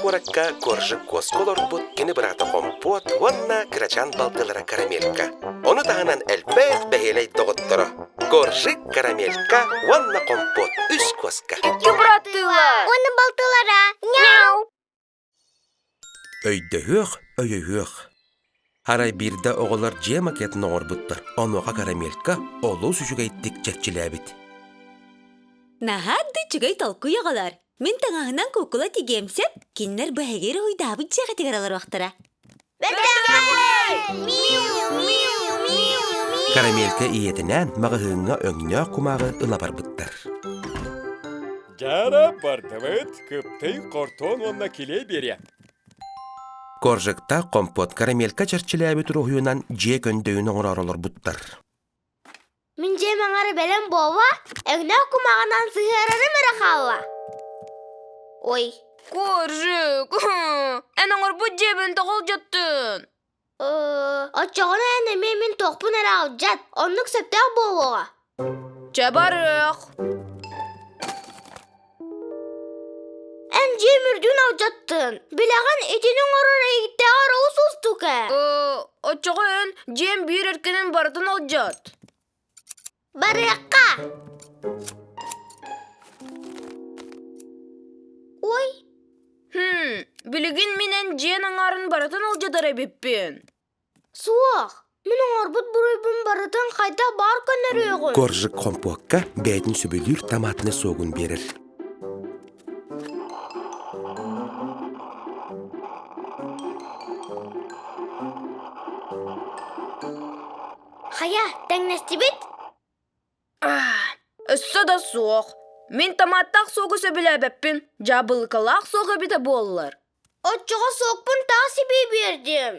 куоракка Коржик куоска олорбут кини быраата Хомпуот уонна кырачаан балтылара Карамелька. Ону таһынан элбэх бэһиэлэй доҕотторо Коржик, Карамелька уонна Хомпуот үс куоска. Икки быраттыылар. Уонна балтылара. Мяу! Өйдөһүөх, өйөһүөх. Арай биирдэ оҕолор дьиэ макетын оҥорбуттар, онуоха Карамелька олус үчүгэйдик чэрчилээбит. Наһаа да үчүгэй толкуй оҕолор. Мин таҥаһынан куукула тигиэм сөп, кинилэр бу эһиги уруһуйдаабыт дьиэҕитигэр олоруохтара. Карамелька ийэтинээн маҕаһыыҥҥа өҥнөөх кумааҕы ыла барбыттар. Дьара бардыбыт, кыптый, хортуон уонна килиэй биэриэ. Коржиктаах компот карамелька чэрчилээбит уруһуйунан дьиэ көндөйүн оҥороору олорбуттар. Мин дьиэм аҥара бэлэм буолла, өҥнөөх кумаҕынан сыһыарарым эрэ хаалла. Ой. Коржик, эн оҥорбут дьиэбин тоҕо алдьаттын? Оччоҕуна эн эмиэ мин туохпун эрэ алдьат, оннук сөптөөх буолуоҕа. Чэ барыах. Эн дьиэм үрдүн алдьаттын. Билэҕин итини оҥорор эйиттээҕэр олус уустук ээ. Оччоҕо эн дьиэм биир эркинин барытын алдьат. Барыахха! Ой! Хм, билигин мин эн дьиэн аҥаарын барытын алдьатар эбиппин. Суох, мин оҥорбут буруйбун барытын хайдах баар көннөрүөҕүм? Коржик хомпуокка бэйэтин сөбүлүүр томатный согун биэрэр. Хайа, тэҥнэстибит? Өссө да суох. Мин томаттаах согу сөбүлээбэппин, дьаабылыкалаах сок эбитэ буоллар. Оччоҕо сокпун таас ибии биэрдим.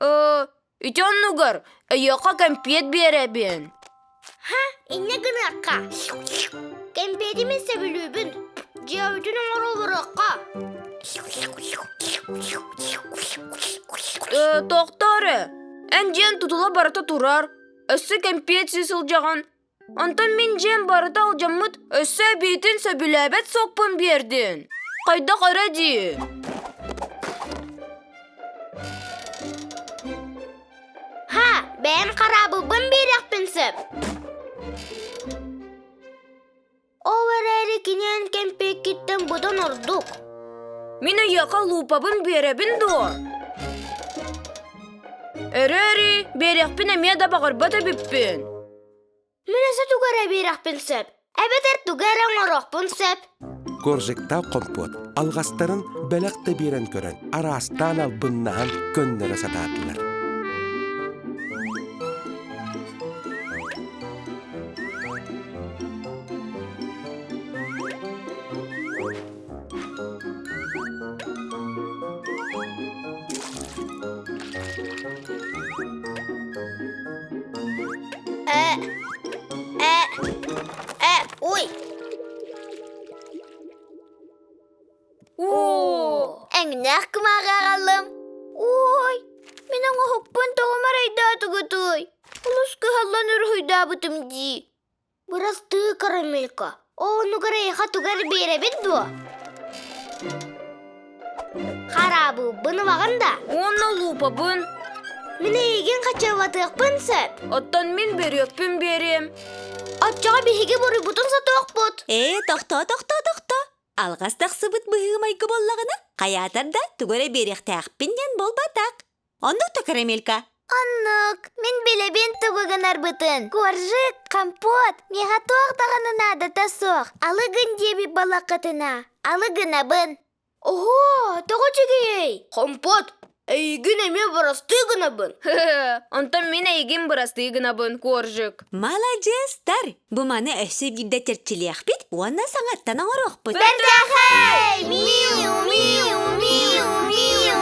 Э, ити оннугар эйиэхэ кэмпиэт биэрэбин. Ха, инньэ гыныахха. Кэмпиэти мин сөбүлүүбүн. Дьиэбитин оҥоро олоруохха. Э, тохтоо эрэ. Эн дьиэн тутула барыта турар. Өссө кэмпиэт сии сылдьаҕын. Онтон мин дьиэм барыта алдьаммыт, өссө эбиитин сөбүлээбэт сокпун биэрдин. Хайдах эрэ дии. Ха, бэйэм хараабылбын биэриэхпин сөп. Ол эрээри кини эн кэмпиэккиттэн быдан ордук. Мин эйиэхэ луупабын биэрэбин дуо? Эрээри биэриэхпин эмиэ да баҕарбат эбиппин. Мин өссө тугу эрэ биэриэхпин сөп, эбэтэр тугу эрэ оҥоруохпун сөп. Коржиктаах хомпуот алҕастарын бэлэх да биэрэн көрөн, араастаан албыннаһан көннөрө сатаатылар. Э, э, э, ой. Оо, Эҥнээх кумааҕы аҕаллым. Ой, мин оҥоһукпун тоҕо марайдаатыгытый? Олус кыһаллан уруһуйдаабытым дии. Бырастыы, Карамелька, оонугар эйиэхэ тугу эрэ биэрэбин дуо? Хараабыыбын ылаҕын да? Уонна луупабын. Мин эйигин хачыаллатыахпын сөп. Оттон мин бөрүөкпүн биэриэм. Оччоҕо биһиги буруйбутун сотуохпут. Ээ, тохтоо, тохтоо, тохтоо. Алҕас тахсыбыт быһыы-майгы буоллаҕына, хайаатар да тугу эрэ биэриэхтээхпин диэн буолбатах. Оннук да карамелька. Оннук. Мин билэбин тугу гынарбытын. Коржик, компот, миэхэ туох даҕаны наадата суох. Алы гын диэбит балаккытына, алы гынабын. Оһо, тоҕо үчүгэйэй? Компот, эйигин эмиэ бырастыы гынабын. Онтон мин эйигин бырастыы гынабын, Коржик. Маладьыастар! Бу маны өссө биирдэ чэрчилиэхпит уонна саҥаттан оҥоруохпут. Бэртээхэй! Миу, миу, миу, миу!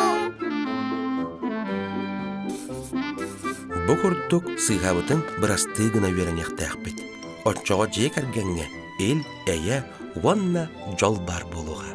Бу курдук сыыһабытын бырастыы гына үөрэниэхтээхпит. Оччоҕо дьиэ кэргэҥҥэ ил, эйэ уонна дьол баар буолуоҕа.